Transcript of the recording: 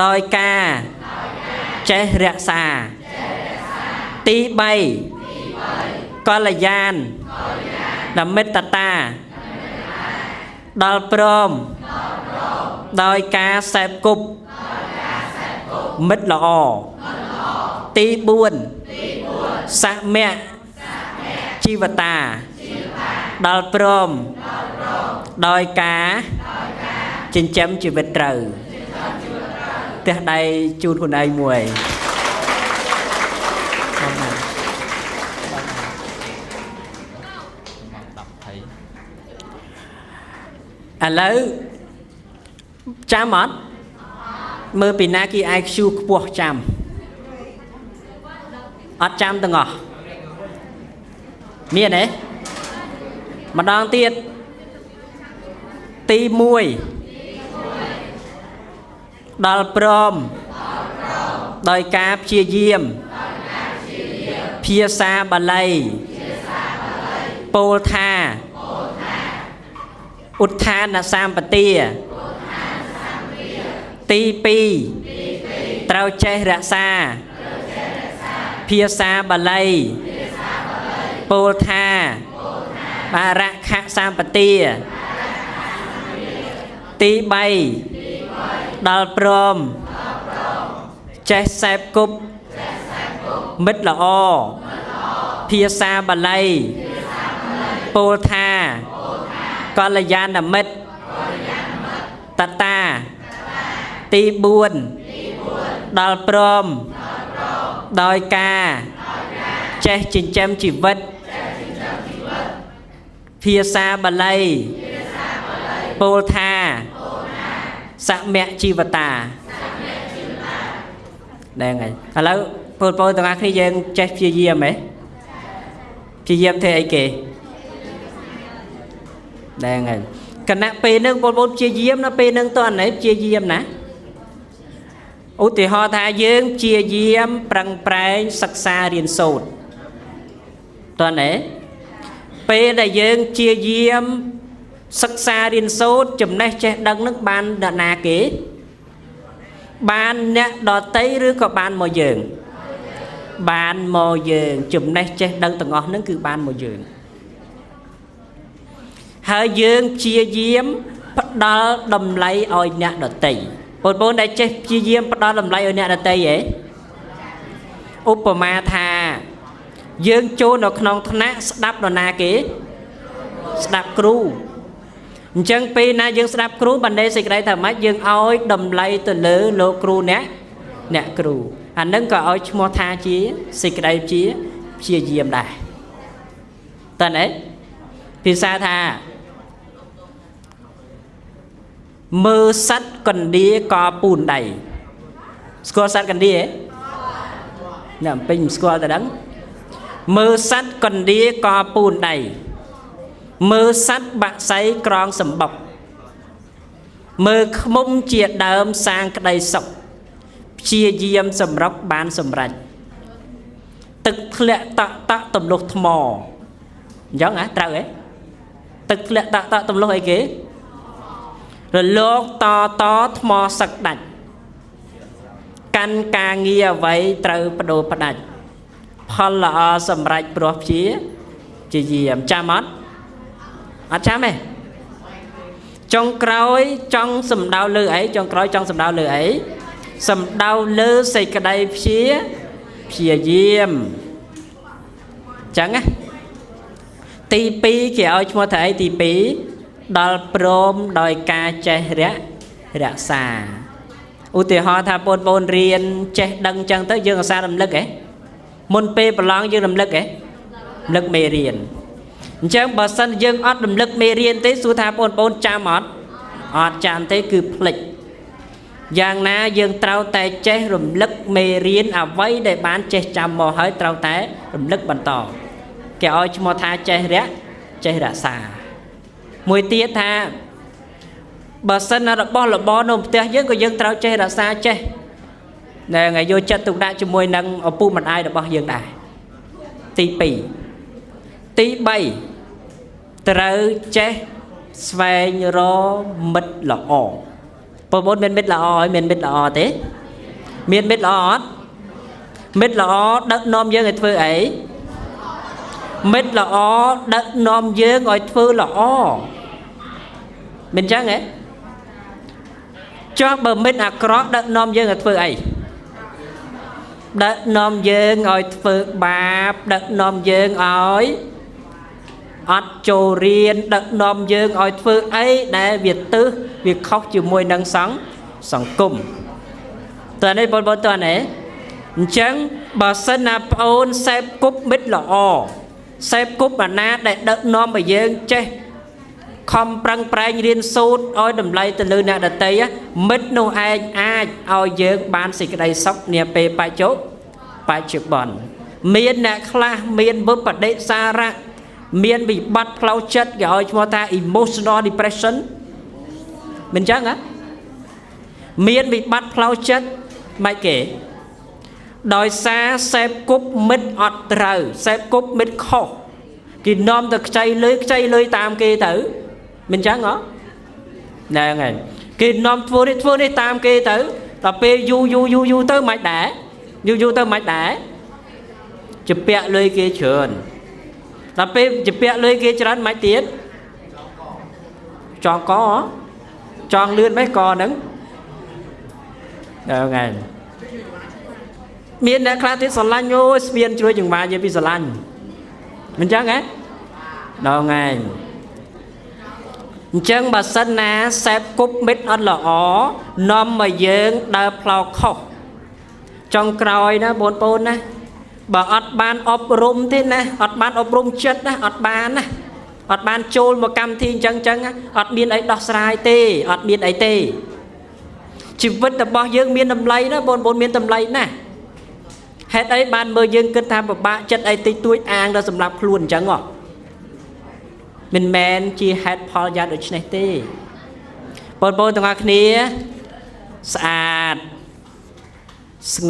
ដោយការចេះរក្សាទី3កល្យានមិត្តតាដល់ព្រមដោយការសេពគប់មិត្តល្អទី4សមៈជីវតាដល់ព្រមដោយការចិញ្ចឹមជីវិតត្រូវផ្ទះដៃជូនខ្លួនឯងមួយបងណាឥឡូវចាំអត់មើលពីណាគេ IQ ខ្ពស់ចាំអត់ចាំទាំងអស់មានទេម្ដងទៀតទី1ដល់ព្រមដោយការព្យាយាមភាសាបាលីពោលថាឧទ្ធានសម្បទាទី2ត្រូវចេះរក្សាភាសាបាលីពោលថាបារខសម្បទាទី3ដល់ព្រមចេះសេពគប់មិត្តល្អភាសាបាលីពោលថាកល្យាណមិត្តតតាទី4ដល់ព្រមដោយការចេះចិញ្ចឹមជីវិតភាសាបាលីពោលថាសមៈជីវតាហ្នឹងហើយឥឡូវបងប្អូនទាំងអស់គ្នាយើងចេះព្យាយាមហ៎ព្យាយាមធ្វើអីគេហ្នឹងហើយគណៈពេលហ្នឹងបងប្អូនព្យាយាមណាពេលហ្នឹងតើណែព្យាយាមណាឧទាហរណ៍ថាយើងព្យាយាមប្រឹងប្រែងសិក្សារៀនសូត្រតើណែពេលដែលយើងព្យាយាមសិក្សារៀនសូត្រចំណេះចេះដឹងនឹងបានដល់ណាគេបានអ្នកដតីឬក៏បានមកយើងបានមកយើងចំណេះចេះដឹងទាំងអស់ហ្នឹងគឺបានមកយើងហើយយើងព្យាយាមផ្ដល់តម្លៃឲ្យអ្នកដតីបងប្អូនដែលចេះព្យាយាមផ្ដល់តម្លៃឲ្យអ្នកដតីហ៎ឧបមាថាយើងចូលនៅក្នុងថ្នាក់ស្ដាប់នរណាគេស្ដាប់គ្រូអញ្ចឹងពេលណាយើងស្ដាប់គ្រូបណ្ដេសេចក្តីថាម៉េចយើងឲ្យតម្លៃទៅលើលោកគ្រូអ្នកគ្រូអានឹងក៏ឲ្យឈ្មោះថាជាសេចក្តីជាព្យាយាមដែរតើណែភាសាថាមើលសត្វកណ្ដៀកពូនដៃស្គាល់សត្វកណ្ដៀទេអ្នកពេញមិនស្គាល់តែដឹងមើលសត្វកណ្ដៀកពូនដៃមើលសត្វបាក់សៃក្រងសម្បុកមើលខ្មុំជាដើមសាងក្តីសុខព្យាយាមសម្រុកបានសម្រេចទឹកធ្លាក់តក់តក់ទម្លុះថ្មអញ្ចឹងហ៎ត្រូវទេទឹកធ្លាក់តក់តក់ទម្លុះអីគេរលកតតថ្មសឹកដាច់កាន់ការងារអ្វីត្រូវបដូរផ្ដាច់ផលល្អសម្រេចព្រោះព្យាយាមចាំអត់អត់ចាំទេចុងក្រោយចង់សំដៅលើអីចុងក្រោយចង់សំដៅលើអីសំដៅលើសេចក្តីព្យាយាមចឹងណាទី2គេឲ្យឈ្មោះថាអីទី2ដល់ព្រមដោយការចេះរក្សាឧទាហរណ៍ថាបងប្អូនរៀនចេះដឹងចឹងទៅយើងអាសាររំលឹកហ៎មុនពេលប្រឡងយើងរំលឹកហ៎រំលឹកមេរៀនអញ្ចឹងបើសិនយើងអត់រំលឹកមេរៀនទេសួរថាបងប្អូនចាំអត់អត់ចាំទេគឺភ្លេចយ៉ាងណាយើងត្រូវតែចេះរំលឹកមេរៀនអ្វីដែលបានចេះចាំមកហើយត្រូវតែរំលឹកបន្តគេឲ្យឈ្មោះថាចេះរក្សាមួយទៀតថាបើសិនណារបស់របរនៅផ្ទះយើងក៏យើងត្រូវចេះរក្សាចេះហ្នឹងហើយយកចិត្តទុកដាក់ជាមួយនឹងឪពុកម្ដាយរបស់យើងដែរទី2ទី3ត្រូវចេះស្វែងរកមិត្តល្អ បងប្អូនមានមិត្តល្អហើយមានមិត្តល្អទេមានមិត្តល្អអត់មិត្តល្អដឹកនាំយើងឲ្យធ្វើអីមិត្តល្អដឹកនាំយើងឲ្យធ្វើល្អមិនចឹងហ៎ចុះបើមិត្តអាក្រក់ដឹកនាំយើងឲ្យធ្វើអីដឹកនាំយើងឲ្យធ្វើបាបដឹកនាំយើងឲ្យអត់ចូលរៀនដឹកនាំយើងឲ្យធ្វើអីដែលវាទើសវាខុសជាមួយនឹងសង្គមតើនេះបងប្អូនតើនេះអញ្ចឹងបើសិនណាប្អូនសេពគប់មិត្តល្អសេពគប់អាណាដែលដឹកនាំឲ្យយើងចេះខំប្រឹងប្រែងរៀនសូត្រឲ្យតម្លៃទៅលើអ្នកដទៃមិត្តនោះឯងអាចឲ្យយើងបានសេចក្តីសុខនាពេលបច្ចុប្បន្នមានអ្នកខ្លះមានវិបដិសារៈមានវិបត្តិផ្លូវចិត្តគេឲ្យឈ្មោះថា emotional depression មិនចឹងហ៎មានវិបត្តិផ្លូវចិត្តមិនគេដោយសារសេពគប់មិត្តអត់ត្រូវសេពគប់មិត្តខុសគេនាំទៅខ្ចីលុយខ្ចីលុយតាមគេទៅមិនចឹងហ៎ហ្នឹងហើយគេនាំធ្វើនេះធ្វើនេះតាមគេទៅដល់ពេលយូរយូរយូរយូរទៅមិនដែរយូរយូរទៅមិនដែរជពាក់លុយគេច្រើនដល់ពេលជពាក់លុយគេច្រើនមិនទៀតចងកចងលឿនម៉េចកហ្នឹងហ្នឹងហើយមានអ្នកខ្លះទៀតស្រឡាញ់អូយស្មៀនជួយចង្វានិយាយពីស្រឡាញ់មិនចឹងហ៎ដល់ថ្ងៃអញ្ចឹងបើសិនណាសេពគប់មិត្តអត់ល្អនាំមកយើងដើរផ្លូវខុសចុងក្រោយណាបងប្អូនណាបើអត់បានអប់រំទេណាអត់បានអប់រំចិត្តណាអត់បានណាអត់បានចូលមកកម្មវិធីអញ្ចឹងអញ្ចឹងអត់មានអីដោះស្រាយទេអត់មានអីទេជីវិតរបស់យើងមានតម្លៃណាបងប្អូនមានតម្លៃណាស់ហេតុអីបានមើលយើងគិតថាពិបាកចិត្តអីតិចតួចអាងដល់សម្រាប់ខ្លួនអញ្ចឹងហ៎មិនមែនជាហេតុផលយ៉ាងដូចនេះទេបងប្អូនទាំងអស់គ្នាស្អាតស្ង